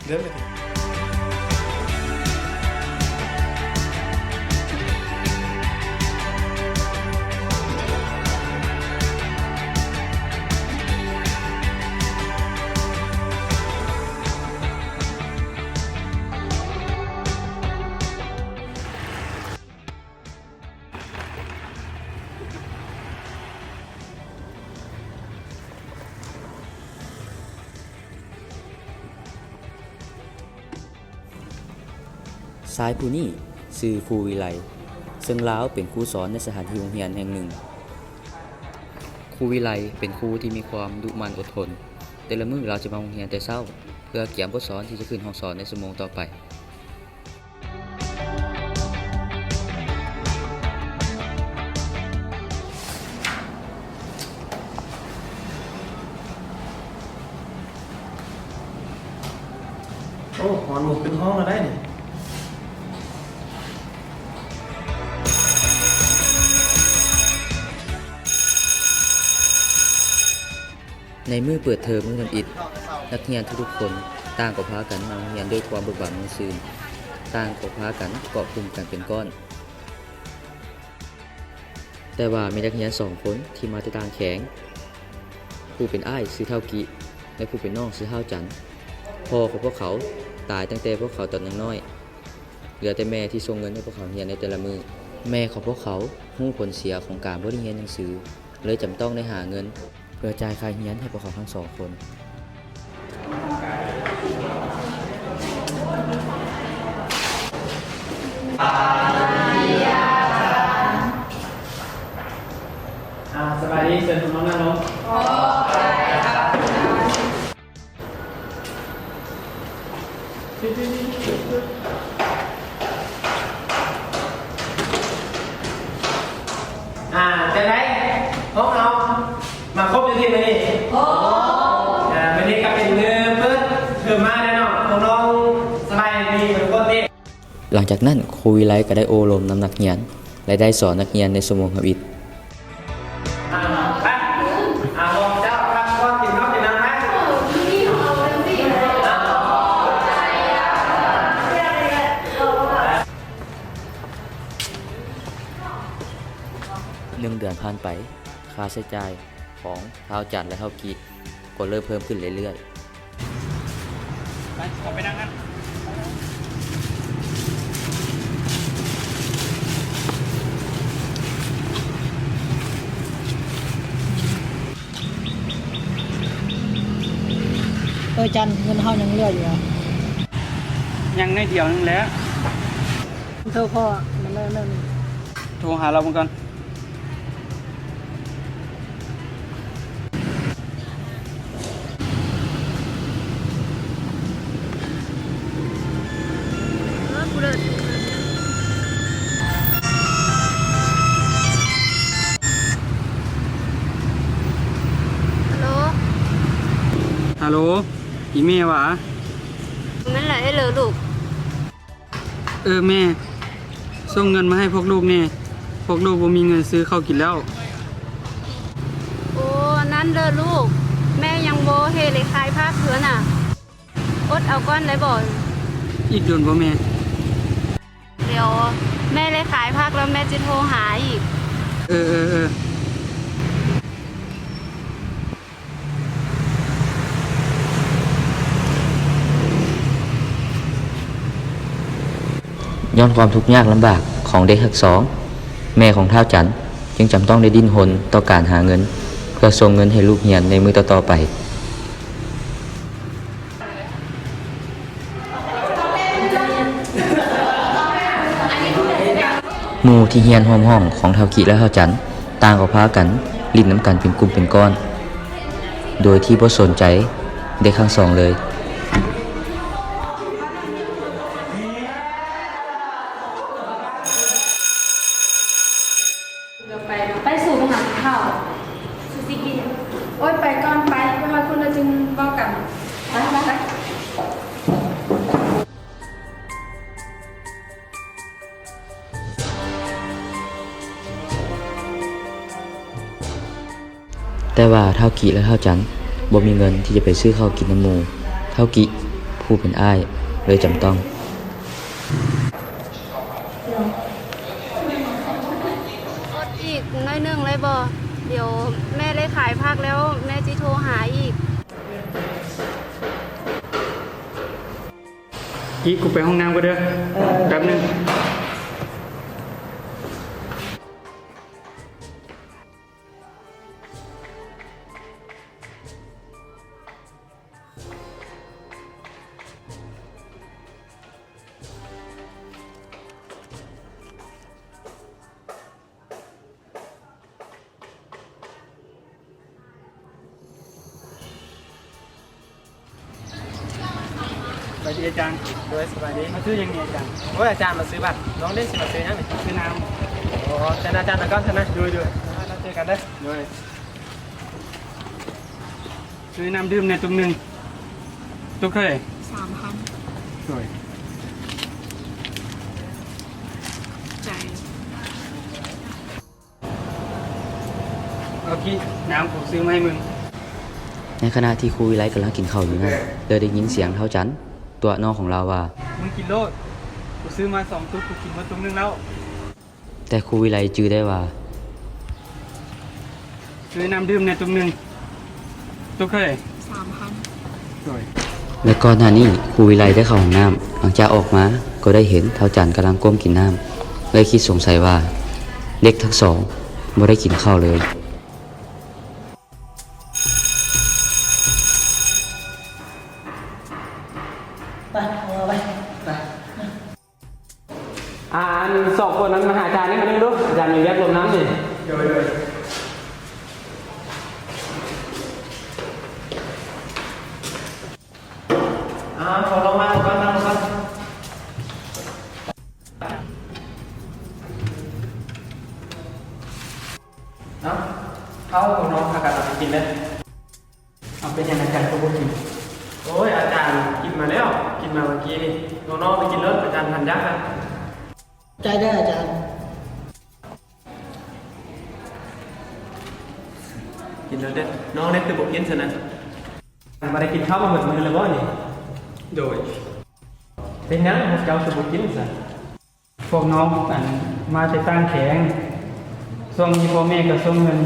ເລີ່ມໄປເຖາະ. ຊາຍຜູ້ນີ້ຊື່ຄູວິໄລ ເຊິ່ງລາວເປັນຄູສອນໃນສະຖານທີ່ໂຮງຮຽນແຫ່ງໜຶ່ງ. ຄູວິໄລເປັນຄູທີ່ມີຄວາມດຸໝັ່ນອົດທົນ. ແຕ່ລະມື້ລາວຈະມາໂຮງຮຽນແຕ່ເຊົ້າ ເພື່ອກຽມບົດສອນທີ່ຈະຂຶ້ນຫ້ອງສອນໃນຊົ່ວໂມງຕໍ່ໄປ. ໂອ້ ຮອດໝູ່ຂຶ້ນຫ້ອງແລ້ວໄດ໋ນີ້. ໃນມື້ເປີດເທີມມື້ທຳອິດ, ນັກຮຽນທຸກໆຄົນຕ່າງກໍພາກັນມາໂຮງຮຽນດ້ວຍຄວາມເບີກບານມ່ວນຊື່ນ, ຕ່າງກໍພາກັນເກາະກຸ່ມກັນເປັນກ້ອນ. ແຕ່ວ່າມີນັກຮຽນສອງຄົນທີ່ມາແຕ່ຕ່າງແຂວງ, ຜູ້ເປັນອ້າຍຊື່ທ້າວກິ ແລະ ຜູ້ເປັນນ້ອງຊື່ທ້າວຈັນ. ພໍ່ຂອງພວກເຂົາຕາຍຕັ້ງແຕ່ພວກເຂົາຕອນຍັງນ້ອຍ. ເຫຼືອແຕ່ແມ່ທີ່ສົ່ງເງິນໃຫ້ພວກເຂົາຮຽນໃນແຕ່ລະມື້. ແມ່ຂອງພວກເຂົາຮູ້ຜົນເສຍຂອງການບໍ່ໄດ້ຮຽນໜັງສື, ເລີຍຈຳຕ້ອງໄດ້ຫາເງິນເພື່ອຈ່າຍຄ່າຮຽນໃຫ້ພວກເຂົາທັງສອງຄົນ. ອ່າ ສະບາຍດີ, ເຊີນພວກນ້ອງນັ່ງລົງ. ອ່າ ຈັ່ງໃດ ພວກເຮົາມາຄົບຢູ່ທີ່ມື້ນີ້? ໂອ້ ອ່າ ມື້ນີ້ກໍເປັນມື້ເປີດເທີມມາແລ້ວເນາະ, ພວກນ້ອງສະບາຍດີເບິດທຸກຄົນເດ? ຫຼັງຈາກນັ້ນ, ຄູວິໄລກໍໄດ້ໂອ້ລົມນຳນັກຮຽນ ແລະ ໄດ້ສອນນັກຮຽນໃນຊົ່ວໂມງທຳອິດ. ອ່າ ໄປ ອ່າ ບອກເຈົ້າພັກຜ່ອນ ກິນເຂົ້າກິນນ້ຳໄປ. ໜຶ່ງເດືອນຜ່ານໄປ, ຄ່າໃຊ້ຈ່າຍຂອງທ້າວຈັນ ແລະ ທ້າວກິ ກໍເລີ່ມເພີ່ມຂຶ້ນເລື້ອຍໆ. ໄປ ເຂົ້າໄປນັ່ງນັ້ນ. ເອີ ຈັນ, ເງິນເຮົາຍັງເຫຼືອຢູ່ຫວາ? ຍັງໜ້ອຍດຽວໜຶ່ງແຫຼະ. ໂທພໍ່ ແມ່ນ ໂທຫາລາວເບິ່ງກ່ອນ. ຮາໂຫຼ ຮາໂຫຼ ອີແມ່ຫວາ? ແມ່ນລະ ເອີ ລູກ. ເອີ ແມ່, ສົ່ງເງິນມາໃຫ້ພວກລູກແດ່, ພວກລູກບໍ່ມີເງິນຊື້ເຂົ້າກິນແລ້ວ. ໂອ້ ອັນນັ້ນເດີລູກ, ແມ່ຍັງບໍ່ເຮັດເລຂາຍຜັກເທື່ອນະ. ອົດເອົາກ່ອນໄດ້ບໍ່? ອີກດົນບໍ່ແມ່? ດຽວແມ່ໄດ້ຂາຍຜັກແລ້ວແມ່ຈະໂທຫາອີກ. ເອີ ເອີ ເອີ. ຍ້ອນຄວາມທຸກຍາກລຳບາກຂອງເດັກທັງສອງ, ແມ່ຂອງທ້າວຈັນຈຶ່ງຈຳຕ້ອງໄດ້ດີ້ນຮົນຕໍ່ການຫາເງິນ ເພື່ອສົ່ງເງິນໃຫ້ລູກຮຽນໃນມື້ຕໍ່ໆໄປ. ໝູ່ທີ່ຮຽນຮ່ວມຫ້ອງຂອງທ້າວກິ ແລະ ທ້າວຈັນ ຕ່າງກໍພາກັນຫຼິ້ນນຳກັນເປັນກຸ່ມເປັນກ້ອນ ໂດຍທີ່ບໍ່ສົນໃຈເດັກທັງສອງເລີຍ. ໄປ ໄປ ສູໄປຫາກິນເຂົ້າ ຊູຊິກິນ. ໂອ້ຍ ໄປກ່ອນ ໄປ ໄປຮອດພຸ້ນແລ້ວຈຶ່ງເວົ້າກັນ. ໄປ ໄປ ໄປ. ແຕ່ວ່າທ້າວກິ ແລະ ທ້າວຈັນ ບໍ່ມີເງິນທີ່ຈະໄປຊື້ເຂົ້າກິນນຳໝູ່. ທ້າວກິ ຜູ້ ຜູ້ເປັນອ້າຍເລີຍຈຳຕ້ອງ. ອົດອີກໜ້ອຍໜຶ່ງໄດ້ບໍ່? ດຽວແມ່ໄດ້ຂາຍຜັກແລ້ວ ແມ່ຊິໂທຫາອີກ. ກີ້ ກູໄປຫ້ອງນ້ຳກ່ອນເດີ. ເອີ ແປັບໜຶ່ງ. ສະບາຍດີອາຈານ. ໂດຍ ສະບາຍດີ. ມາຊື້ຫຍັງນີ້ອາຈານ? ໂອ້ຍ ອາຈານມາຊື້ບັດ. ນ້ອງເດ້ ຊິມາຊື້ຫຍັງນີ້? ຊື້ນ້ຳ. ອໍ ເຊີນອາຈານໄປກ່ອນຊັ້ນນະ. ໂດຍ ໂດຍ. ແລ້ວເຈີກັນເດີ. ໂດຍ. ຊື້ນ້ຳດື່ມແດ່ຕຸກໜຶ່ງ. ຕຸກເທົ່າໃດ? ສາມພັນ. ໂດຍ. ໃຈ. ເອົາກີ້ ນ້ຳ ກູຊື້ມາໃຫ້ມຶງ. ໃນຂະນະທີ່ຄູວິໄລກຳລັງກິນເຂົ້າຢູ່ນັ້ນ ເລີຍໄດ້ຍິນສຽງທ້າວຈັນຕົວະນ້ອງຂອງລາວວ່າ ມຶງກິນໂລດ. ກູຊື້ມາສອງຕຸກ ກູກິນໝົດຕຸກໜຶ່ງແລ້ວ. ແຕ່ຄູວິໄລຈື່ໄດ້ວ່າ ຊື້ນ້ຳດື່ມແດ່ຕຸກໜຶ່ງ. ຕຸກເທົ່າໃດ? ສາມພັນ. ໂດຍ. ແລະ ກ່ອນໜ້ານີ້ຄູວິໄລໄດ້ເຂົ້າຫ້ອງນ້ຳ, ຫຼັງຈາກອອກມາກໍໄດ້ເຫັນທ້າວຈັນກຳລັງກົ້ມກິນນ້ຳ ເລີຍຄິດສົງໄສວ່າເດັກທັງສອງບໍ່ໄດ້ກິນເຂົ້າເລີຍ. ໄປ ເອົາໄປ ໄປ. ອ່າ ອັນສອງຄົນນັ້ນມາຫາອາຈານນີ້ມາໜຶ່ງດູ ອາຈານມີວຽກລົມນຳນີ້. ໂດຍ ໂດຍ. ອ່າ ຂໍລອງນັ່ງກ່ອນ ນັ່ງກ່ອນ. ເອົາ ເຂົ້າ ນ້ອງພາກັນເອົາໄປກິນເດີ. ເອົາ ເປັນຫຍັງອາຈານຄືບໍ່ກິນ? ໂອ້ຍ ອາຈານກິນມາແລ້ວ ກິນມາເມື່ອກີ້ນີ້. ນ້ອງໆ ໄປກິນໂລດ ອາຈານທານຢາກະ. ໃຈເດີອາຈານ. ກິນໂລດເດີ. ນ້ອງເດ້ຄືບໍ່ກິນຊັ້ນນະ? ບໍ່ໄດ້ກິນເຂົ້າມາໝົດມື້ແລ້ວບໍ່ນີ້? ໂດຍ. ເປັນຫຍັງພວກເຈົ້າຄືບໍ່ກິນຊັ້ນ? ພວກນ້ອງ ອັນ ມາແຕ່ຕ່າງແຂວງ, ຊ່ວງນີ້ພໍ່ແມ່ກໍສົ່ງເງິນ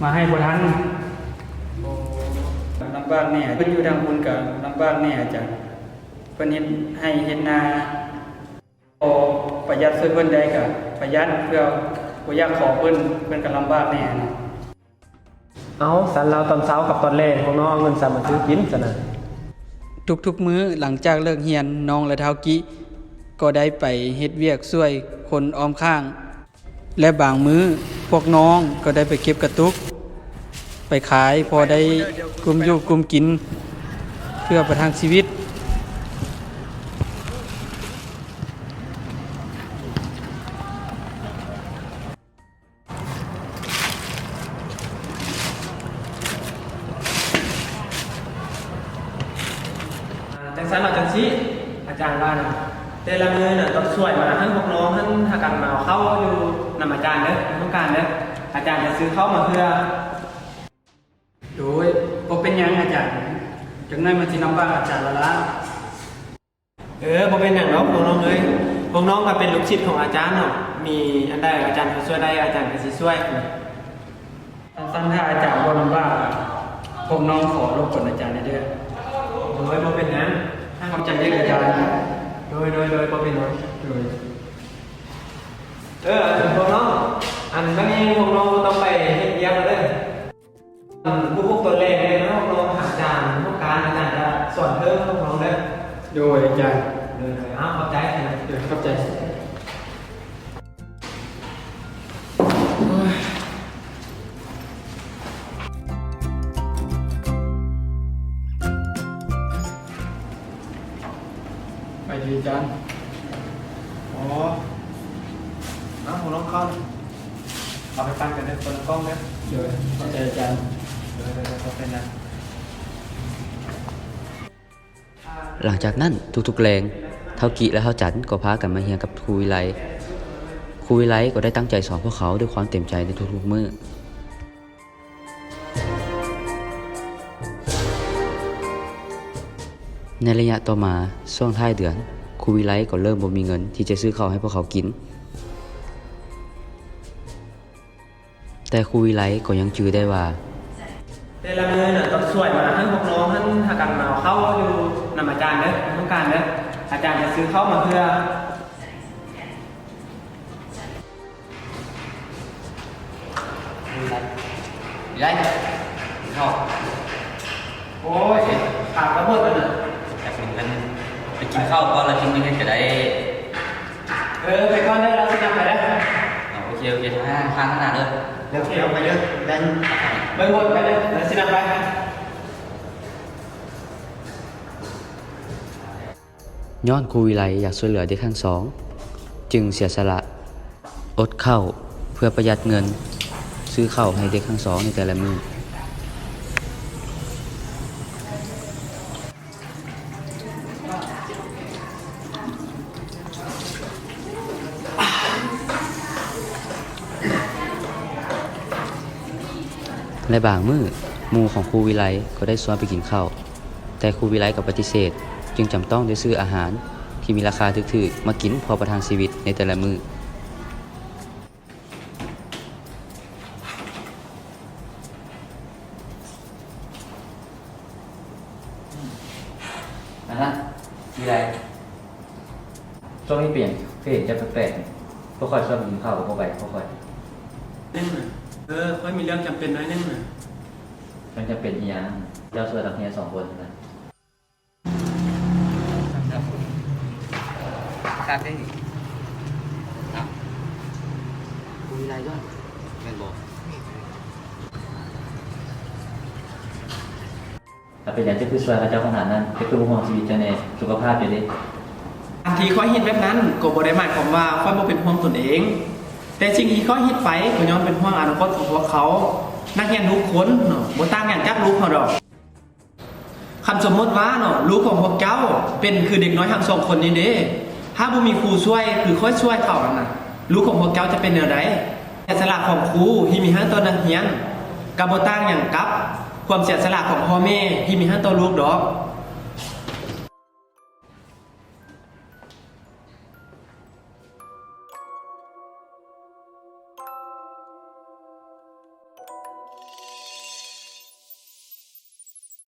ມາໃຫ້ບໍ່ທັນ. ໂອ້ ລຳບາກແດ່, ເພິ່ນຢູ່ທາງພຸ້ນກໍລຳບາກແດ່ອາຈານ. ເພິ່ນເຮັດໄຮ່ເຮັດນາ ພໍປະຢັດຊ່ວຍເພິ່ນໄດ້ກໍປະຢັດ ເພື່ອບໍ່ຢາກຂໍເພິ່ນ, ເພິ່ນກໍລຳບາກແດ່ນະ. ເອົາ ຊັ້ນແລ້ວຕອນເຊົ້າກັບຕອນແລງ ພວກນ້ອງເອົາເງິນໃສມາຊື້ກິນຊັ້ນນະ? ທຸກໆມື້ຫຼັງຈາກເລີກຮຽນ, ນ້ອງ ແລະ ທ້າວກິກໍໄດ້ໄປເຮັດວຽກຊ່ວຍຄົນອ້ອມຂ້າງ ແລະ ບາງມື້ພວກນ້ອງກໍໄດ້ໄປເກັບກະຕຸກໄປຂາຍ ພໍໄດ້ກຸ້ມຢູ່ກຸ້ມກິນເພື່ອປະທັງຊີວິດ. ອ່າ ຈັ່ງຊັ້ນເອົາຈັ່ງຊີ້ ອາຈານວ່ານະ ແຕ່ລະມື້ນະຕ້ອງຊ່ວຍມາໃຫ້ພວກນ້ອງຫັ້ນ ຫາກັນມາເອົາເຂົ້າຢູ່ນຳອາຈານເດີ ຢູ່ໂຮງການເດີ ອາຈານຈະຊື້ເຂົ້າມາເພື່ອ. ໂດຍ ບໍ່ເປັນຫຍັງອາຈານ, ຈັກໜ້ອຍມັນຊິລຳບາກອາຈານລະລະ. ເອີ ບໍ່ເປັນຫຍັງດອກພວກນ້ອງເອີຍ, ພວກນ້ອງກໍເປັນລູກສິດຂອງອາຈານເນາະ, ມີອັນໃດອາຈານກໍຊ່ວຍໄດ້ ອາຈານກໍຊິຊ່ວຍ. ຄັນຊັ້ນຖ້າອາຈານບໍ່ລຳບາກ ພວກນ້ອງຂໍລົບກວນອາຈານແດ່ເດີ. ໂດຍ ບໍ່ເປັນຫຍັງ, ຂອບໃຈເດີອາຈານ. ໂດຍ ໂດຍ ໂດຍ ບໍ່ເປັນຫຍັງ. ໂດຍ. ເອີ ອັນພວກນ້ອງ ອັນມື້ນີ້ພວກນ້ອງຕ້ອງໄປເຮັດວຽກແລ້ວເດີ. ອືມ ຜູ້ບຸກຕົນແລກເລີຍເນາະ ລອງຫາອາຈານ ຫ້ອງການ ອາຈານຈະສອນເພີ່ມພວກນ້ອງເດີ. ໂດຍ ອາຈານ. ໂດຍ ໂດຍ ເອົາ ຂອບໃຈ. ໂດຍ ຂອບໃຈ. ໂອ້ຍ ໄປດີອາຈານ. ອໍ ເອົາ ຫົວນ້ອງເຂົ້າ ເອົາໄປປັ່ນກັນເດີ ຄົນລະກ້ອງເດີ. ໂດຍ ຂອບໃຈອາຈານ. ໂດຍ ໂດຍ ບໍ່ເປັນຫຍັງ. ຫຼັງຈາກນັ້ນທຸກໆແລງ ທ້າວກິ ແລະ ທ້າວຈັນກໍພາກັນມາຮຽນກັບຄູວິໄລ. ຄູວິໄລກໍໄດ້ຕັ້ງໃຈສອນພວກເຂົາດ້ວຍຄວາມເຕັມໃຈໃນທຸກໆມື້. ໃນໄລຍະຕໍ່ມາ, ຊ່ວງທ້າຍເດືອນ, ຄູວິໄລກໍເລີ່ມບໍ່ມີເງິນທີ່ຈະຊື້ເຂົ້າໃຫ້ພວກເຂົາກິນ. ແຕ່ຄູວິໄລກໍຍັງຈື່ໄດ້ວ່າ ແຕ່ລະມື້ນະຕ້ອງຊ່ວຍມາໃຫ້ພວກນ້ອງຫັ້ນ ຫາກັນມາເອົາເຂົ້າຢູ່ນຳອາຈານເດີ, ຕ້ອງການເດີ, ອາຈານຈະຊື້ເຂົ້າມາເພື່ອ ໄດ້ ກິນເຂົ້າ. ໂອ້ຍ ຂາດກະເບີດແລ້ວນະ. ແປັບໜຶ່ງ ໄປກິນເຂົ້າກ່ອນ ແລ້ວຈຶ່ງມາເຮັດກະໄດ້. ເອີ ໄປກ່ອນເດີ ລາວຊິນຳໄປເດີ. ໂອເຄ ໂອເຄ ທາງໜ້າເດີ. ໂອເຄ ໄປເດີ ໄດ້. ເບິ່ງບົດໄປເດີ ລາວຊິນຳໄປ. ຍ້ອນຄູວິໄລຢາກຊ່ວຍເຫຼືອເດັກທັງສອງ, ຈຶ່ງເສຍສະຫຼະອົດເຂົ້າເພື່ອປະຢັດເງິນຊື້ເຂົ້າໃຫ້ເດັກທັງສອງໃນແຕ່ລະມື້. ແລະ ບາງມື້, ໝູ່ຂອງຄູວິໄລກໍໄດ້ຊວນໄປກິນເຂົ້າ, ແຕ່ຄູວິໄລກໍປະຕິເສດ, ຈຶ່ງຈຳຕ້ອງໄດ້ຊື້ອາຫານທີ່ມີລາຄາຖືກໆມາກິນພໍປະທັງຊີວິດໃນແຕ່ລະມື້. ອັນນັ້ນ ມີໃດ? ຊ່ວງນີ້ເປັນຫຍັງ ຄືເຫັນເຈົ້າແປກໆ? ພວກຂ້ອຍຊວນໄປກິນເຂົ້າກໍບໍ່ໄປ ພວກຂ້ອຍ. ໜຶ່ງນະ ເອີ ຂ້ອຍມີເລື່ອງຈຳເປັນໜ້ອຍໜຶ່ງນະ. ເລື່ອງຈຳເປັນອີ່ຫຍັງ? ເຈົ້າຊ່ວຍນັກຮຽນສອງຄົນນະ. ຄັກເດ້ນີ້. ເອົ້າ ບໍ່ມີລາຍຍ້ອນ ແມ່ນບໍ່? ຖ້າເປັນຫຍັງເຈົ້າຄືຊ່ວຍເຂົາເຈົ້າຂະໜາດນັ້ນ? ເຈົ້າຄືບໍ່ຫ່ວງຊີວິດເຈົ້າແດ່? ສຸຂະພາບເຈົ້າເດ? ການທີ່ຂ້ອຍເຮັດແບບນັ້ນ ກໍບໍ່ໄດ້ໝາຍຄວາມວ່າຂ້ອຍບໍ່ເປັນຫ່ວງຕົນເອງ, ແຕ່ສິ່ງທີ່ຂ້ອຍເຮັດໄປ ກໍຍ້ອນເປັນຫ່ວງອະນາຄົດຂອງພວກເຂົາ, ນັກຮຽນທຸກຄົນເນາະ, ບໍ່ຕ່າງຫຍັງຈາກລູກເຮົາດອກ. ຄັນສົມມຸດວ່າເນາະ ລູກຂອງພວກເຈົ້າເປັນຄືເດັກນ້ອຍທັງສອງຄົນນີ້ເດ, ຖ້າບໍ່ມີຄູຊ່ວຍຄືຂ້ອຍຊ່ວຍເຂົາຫັ້ນນະ, ລູກຂອງພວກເຈົ້າຈະເປັນແນວໃດ? ເສຍສະຫຼະຂອງຄູທີ່ມີໃຫ້ຕໍ່ນັກຮຽນ ກໍບໍ່ຕ່າງຫຍັງກັບຄວາມເສຍສະຫຼະຂອງພໍ່ແມ່ທີ່ມີໃຫ້ຕໍ່ລູກດອກ.